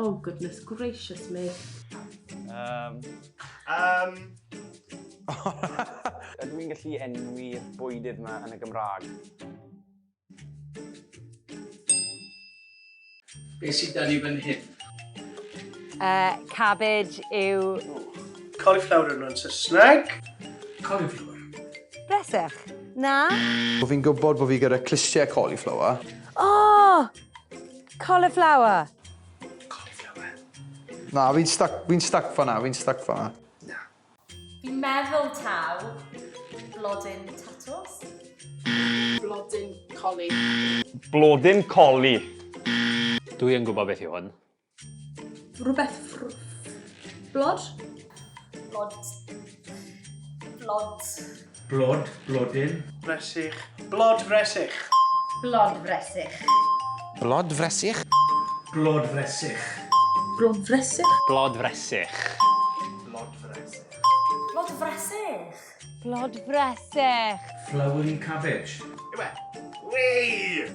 Oh, goodness gracious me. Um, Ydw i'n gallu enwi'r bwydydd yma yn y Gymraeg? Be sydd da ni fan hyn? Cabbage yw... Cauliflower yn Saesneg. Cauliflower. Bresych? Na? Bo fi'n gwybod bo fi gyda clustiau cauliflower. Oh! Cauliflower. Cauliflower. Na, fi'n stuck, fi'n stuck fan'na, fi'n stuck fan'na. Na. Fi'n meddwl taw blodyn tatws. Blodyn coli. Blodyn coli. Dwi yn gwybod beth yw hwn. Rhywbeth ffr... Blod? Blod. Blod. Blod, blodyn. Bresych. Blod fresych. Blod fresych. Blod fresych? Blod fresych. Blod fresych? Blod fresych. Blod fresych. Blod fresych. Blod fresych. Flowery cabbage. Yw e? Wei!